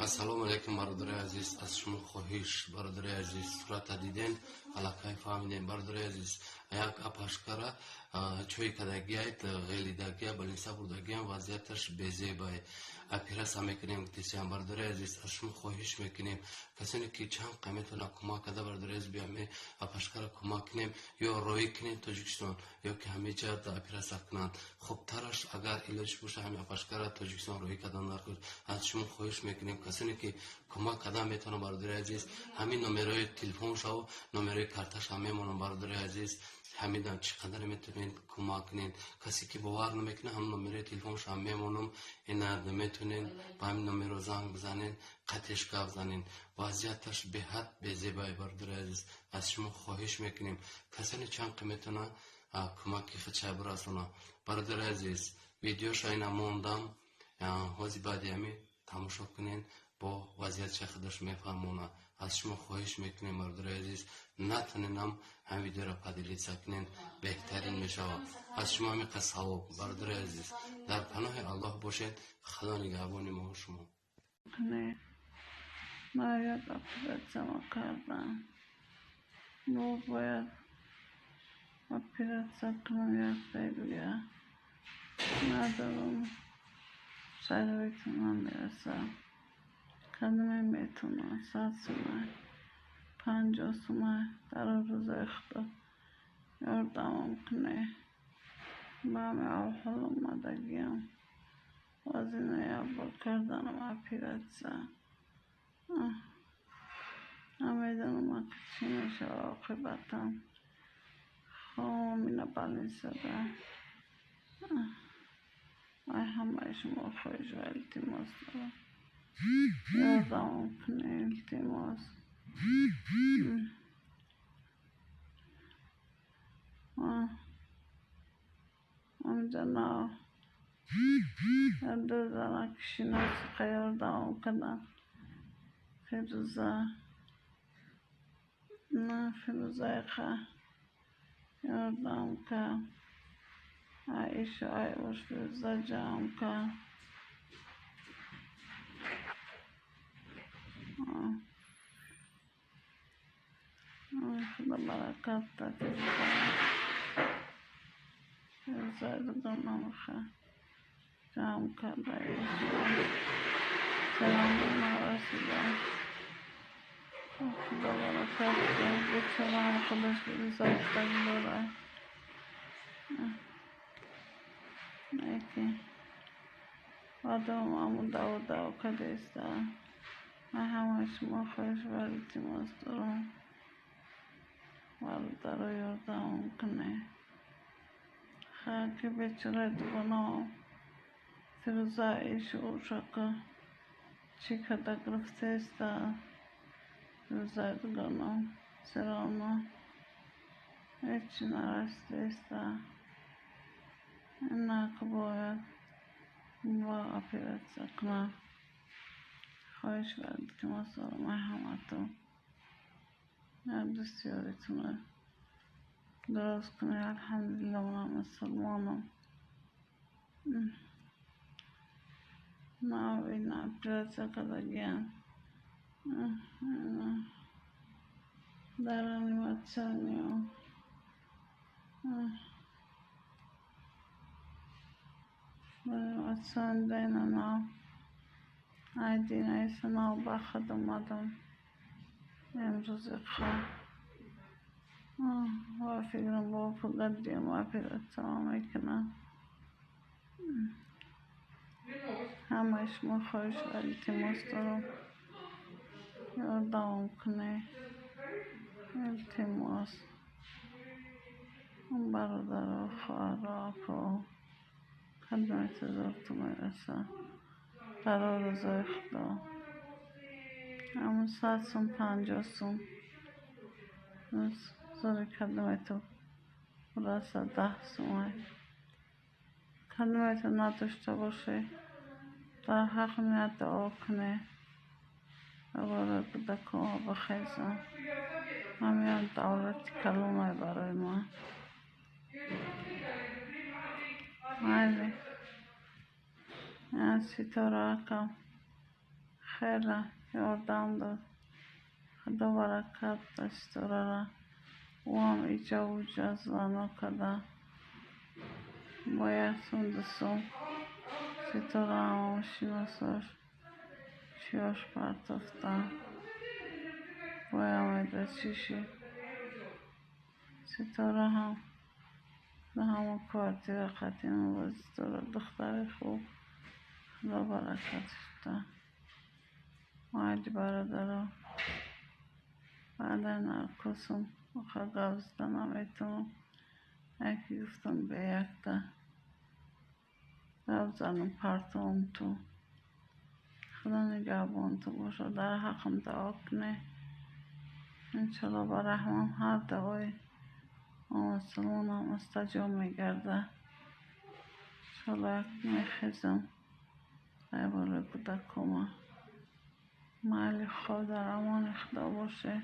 Ассалому алайкум, бародари азиз. Аз шумо хоҳиш, бародари азиз, сурата диден, аллакай фаҳмидем, бародари азиз. Як апашкара чой кардагиайд, ғелидагия, больница бурдагиам, вазъияташ безебай. Операция мекунем, гуфтесиям. Бародари азиз, аз шумо хоҳиш мекунем, касоне ки чанд қа метавонад кӯмак карда, бародари азиз, биёме апашкара кӯмак кунем, ё роҳӣ кунем Тоҷикистон, ё ки ҳамеҷа операция кунанд. Хубтараш, агар илоҷ боша, ҳами апашкара Тоҷикистон роҳӣ кардан даркор. Аз шумо хоҳиш мекунем, касоне ки кӯмак кардан метавонанд, бародари азиз, ҳамин номерои телефоншаву номерои карташа мемонам, бародари азиз. Ҳамидан чӣ қадар метавонед кӯмак кунед. Касе ки бовар намекунад, ҳам номерои телефонша мемонам, ина метавонед ба ҳамин номеро занг бизанед, қатеш гап занед. Вазъияташ беҳад безебай, бародари азиз. Аз шумо хоҳиш мекунем, касоне чанд қа метавонад кӯмаки худша бирасонад, бародари азиз. Видеоша ина мондам, ҳози баъди ҳамин тамошо кунед, бо вазъиятша худаш мефаҳмонад. Аз шумо хоҳиш мекунем, бародари азиз, натоненам ҳамин видеоро поделиться кунед, беҳтарин мешавад. Аз шумо ҳамин қад савоб, бародари азиз. Дар паноҳи Аллоҳ бошед. Худо нигаҳбони мо шумо. Ман як операция кардам. Мо бояд операция кунам, яктай дига надорам, шароитам намерасад. Кадоме метавонад 100 сумай, 50 сумай, дар рӯзои Худо ёрдамам кунед. Ба ҳамин аҳвол омадагиам. Ҳозир як бор карданам операция. Намедонам, ака, чӣ мешавад оқибатам. Хом ина больницада. Ай, ҳамаи шумо хоҳиш ва илтимос дорам. Ёрдамам кунед, илтимос. Ҳаминҷа нав ду занаки шиносиқа ёрдамам карданд. Фирӯза, на, Фирӯзаиқа ёрдам кард. Ай ишу, ай уш Фирӯза ҷамъ кард. Худо баракат дад, Фирӯзаи дугонамаха ҷамъ карда. Салому нарасида. Худо баракат дад. Бечораам худаш Фирӯза гуфтагӣ дорад. Яке одам ҳамун даву дав карда истода. Ман ҳамаи шумо хоҳиш ва илтимос дорам. Бародаро, ёрдамам кунед. Ки бечораи дугонаам Фирӯза ишу ушака чӣ карда гирифтаиста Фирӯзаи дугонаам. Всё равно ҳечи нарасидаиста. Инак бояд бо операция кунам. Хоҳиш ва илтимос дорам ай ҳаматон. Як дӯсти ёритонро дуруст кунед. Алҳамдулилло, ман мусулмонам. Нав ина операция кардагиам. Дар реаниматсияниам. Реаниматсионда ина нав ай динаиса нав ба худ омадам. Имрӯзи ва фикрам бо фақат диюм оператсияро мекунам. Ҳамаи шумо хоҳиш ва илтимос дорам. Ёрдамам кунед. Илтимос. Бародаро, хоҳаро, апо, кадомете зортон мерасад. Барои рӯзои Худо. Ҳамун 100 сум, 50 сум. Зори кадомето расад, 10 сумай. Кадомето надошта бошед, дар ҳақ ният дуо кунед. Барои кӯдаконро бихезам. Ҳамин давлати калонай барои ман. Майли. Ситора акам. Хеле ёрдам дод. Худо баракат да Ситорара. Ӯам иҷа уҷа звонок карда. Бо як сум, 2 сум Ситора ҳамон шиносош чиёш партофта. Боям эда чӣ шид. Ситора ҳам дар ҳамон квартира қатъи бо Ситора духтари хуб. Худо баракатш да. Майли, бародаро. Баъдан наркосум оха гап зада наметавонам. Яке гуфтам, бе якта гап занам, партовам ту. Худо нигаҳбонтон бошад. Дар ҳаққам дуо кунед. Иншалло, ба Раҳмон ҳар дуои мо мусулмонам мустаҷоб мегардад. Иншалло, як мехезам ай болои кӯдакома. Майли, хоб, дар амони Худо бошед.